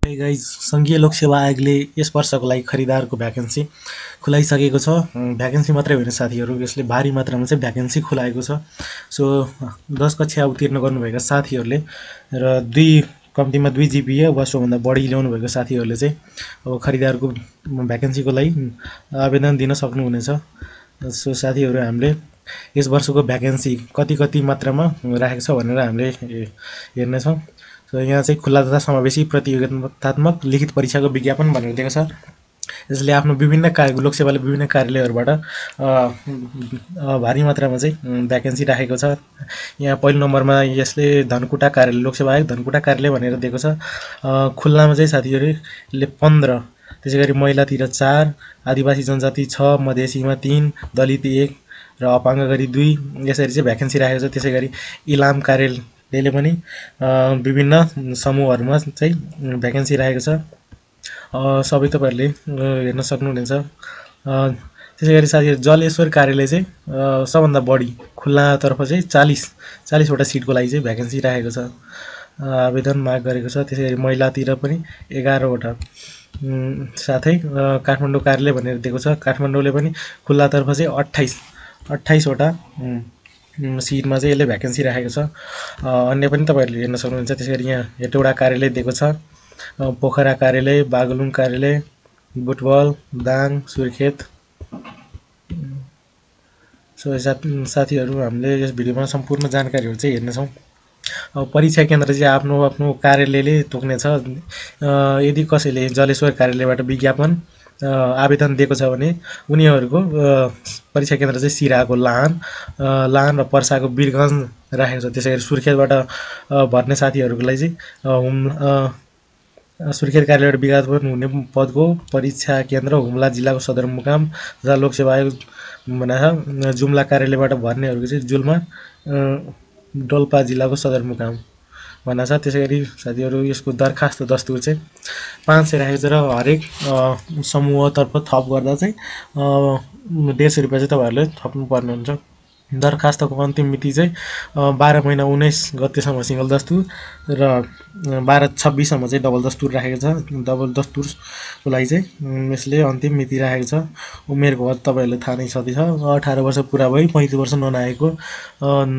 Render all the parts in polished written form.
Hey guys सङ्घीय लोक सेवा आयोगले यस वर्षको लागि खरिदारको भ्याकेन्सी खुलाइसकेको छ। भ्याकेन्सी मात्रै होइन साथीहरू, यसले भारी मात्रामा चाहिँ भ्याकेन्सी खुलाएको छ। सो 10 कक्षा उत्तीर्ण गर्नुभएका साथीहरूले र कम्तीमा 2 जिपिए वा सोभन्दा बढी ल्याउनुभएको साथीहरूले चाहिँ अब खरिदारको भ्याकेन्सीको लागि आवेदन दिन सक्नुहुनेछ। सो साथीहरू, हामीले यस वर्षको भ्याकेन्सी कति मात्रामा राखेको छ भनेर हामीले हेर्नेछौँ। सो यहाँ चाहिँ खुल्ला तथा समावेशी प्रतियोगितात्मक लिखित परीक्षाको विज्ञापन भनेर दिएको छ। यसले आफ्नो विभिन्न लोकसेवाले विभिन्न कार्यालयहरूबाट भारी मात्रामा चाहिँ भ्याकेन्सी राखेको छ। यहाँ पहिलो नम्बरमा यसले धनकुटा कार्यालय, लोकसेवा आयोग धनकुटा कार्यालय भनेर दिएको छ। खुल्लामा चाहिँ साथीहरूले 15, त्यसै गरी महिलातिर 4, आदिवासी जनजाति 6, मधेसीमा 3, दलित 1 र अपाङ्ग गरी 2 यसरी चाहिँ भ्याकेन्सी राखेको छ। त्यसै गरी इलाम कार्यालयले पनि विभिन्न समूहहरूमा चाहिँ भ्याकेन्सी राखेको छ। सबै तपाईँहरूले हेर्न सक्नुहुनेछ। त्यसै गरी साथीहरू, जलेश्वर कार्यालय चाहिँ सबभन्दा बढी खुल्लातर्फ चाहिँ 40वटा सिटको लागि चाहिँ भ्याकेन्सी राखेको छ, आवेदन माग गरेको छ। त्यसै गरी महिलातिर पनि 11वटा, साथै काठमाडौँ कार्यालय भनेर दिएको छ। काठमाडौँले पनि खुल्लातर्फ चाहिँ 28वटा सिटमा चाहिँ यसले भ्याकेन्सी राखेको छ। अन्य पनि तपाईँहरूले हेर्न सक्नुहुन्छ। त्यसै गरी यहाँ हेटौडा कार्यालय दिएको छ, पोखरा कार्यालय, बागलुङ कार्यालय, बुटवल, दाङ, सुर्खेत। सो साथीहरू, हामीले यस भिडियोमा सम्पूर्ण जानकारीहरू चाहिँ हेर्नेछौँ। अब परीक्षा केन्द्र चाहिँ आफ्नो आफ्नो कार्यालयले तोक्नेछ। यदि कसैले जलेश्वर कार्यालयबाट विज्ञापन आवेदन दिएको छ भने उनीहरूको परीक्षा केन्द्र चाहिँ सिराको लाहान र पर्साको वीरगञ्ज राखेको छ। त्यसै गरी सुर्खेतबाट भर्ने साथीहरूको लागि चाहिँ सुर्खेत कार्यालयबाट विज्ञापन हुने पदको परीक्षा केन्द्र हुम्ला जिल्लाको सदरमुकाम तथा लोकसेवा आयोग भनेको जुम्ला कार्यालयबाट भर्नेहरूको चाहिँ जुल्मा डोल्पा जिल्लाको सदरमुकाम भनेको छ। त्यसै गरी साथीहरू, यसको दरखास्त दस्तुर चाहिँ 500 राखेको छ र हरेक समूहतर्फ थप गर्दा चाहिँ 150 रुपियाँ चाहिँ तपाईँहरूले थप्नुपर्ने हुन्छ। दरखास्तको अन्तिम मिति चाहिँ 12 महिना 19 गतेसम्म सिङ्गल दस्तुर र 12-26सम्म चाहिँ डबल दस्तुर राखेको छ। डबल दस्तुरको लागि चाहिँ यसले अन्तिम मिति राखेको छ। उमेरको हद तपाईँहरूले थाहा नै छँदैछ, 18 वर्ष पुरा भई 35 वर्ष ननागेको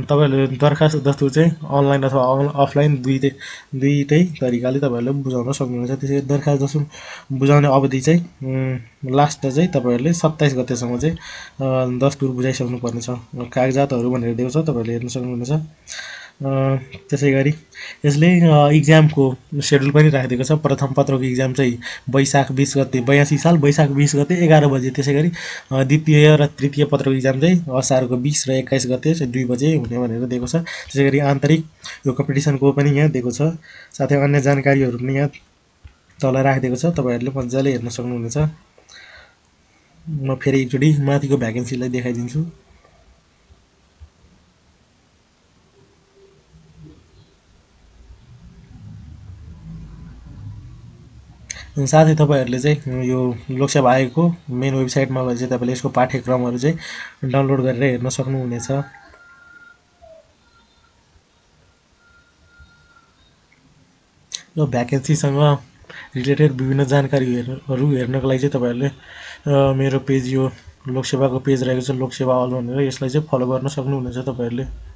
तपाईँहरूले दरखास्त दस्तुर चाहिँ अनलाइन अथवा अफलाइन दुईटै तरिकाले तपाईँहरूले बुझाउन सक्नुहुन्छ। त्यसै गरी दरखास्त दस्तुर बुझाउने अवधि चाहिँ लास्ट चाहिँ तपाईँहरूले 27 गतेसम्म चाहिँ दस्तुर बुझाइसक्नु पर्नेछ। कागजातहरू भनेर दिएको छ, तपाईँहरूले हेर्न सक्नुहुनेछ। त्यसै गरी यसले इक्जामको सेड्युल पनि राखिदिएको छ। प्रथम पत्रको इक्जाम चाहिँ वैशाख 20 गते, 82 साल वैशाख 20 गते 11 बजे। त्यसै गरी द्वितीय र तृतीय पत्रको इक्जाम चाहिँ असारको 20 र 21 गते चाहिँ 2 बजे हुने भनेर दिएको छ। त्यसै गरी आन्तरिक यो कम्पिटिसनको पनि यहाँ दिएको छ। साथै अन्य जानकारीहरू पनि यहाँ तल राखिदिएको छ, तपाईँहरूले मजाले हेर्न सक्नुहुनेछ। म फेरि एकचोटि माथिको भ्याकेन्सीलाई देखाइदिन्छु। साथै तपाईँहरूले चाहिँ यो लोकसेवा आयोगको मेन वेबसाइटमा गएर चाहिँ तपाईँले यसको पाठ्यक्रमहरू चाहिँ डाउनलोड गरेर हेर्न सक्नुहुनेछ। यो भ्याकेन्सीसँग रिलेटेड विभिन्न जानकारीहरू हेर्नको लागि चाहिँ तपाईँहरूले मेरो पेज, यो लोकसेवाको पेज रहेको छ लोकसेवा अल भनेर, यसलाई चाहिँ फलो गर्न सक्नुहुनेछ तपाईँहरूले।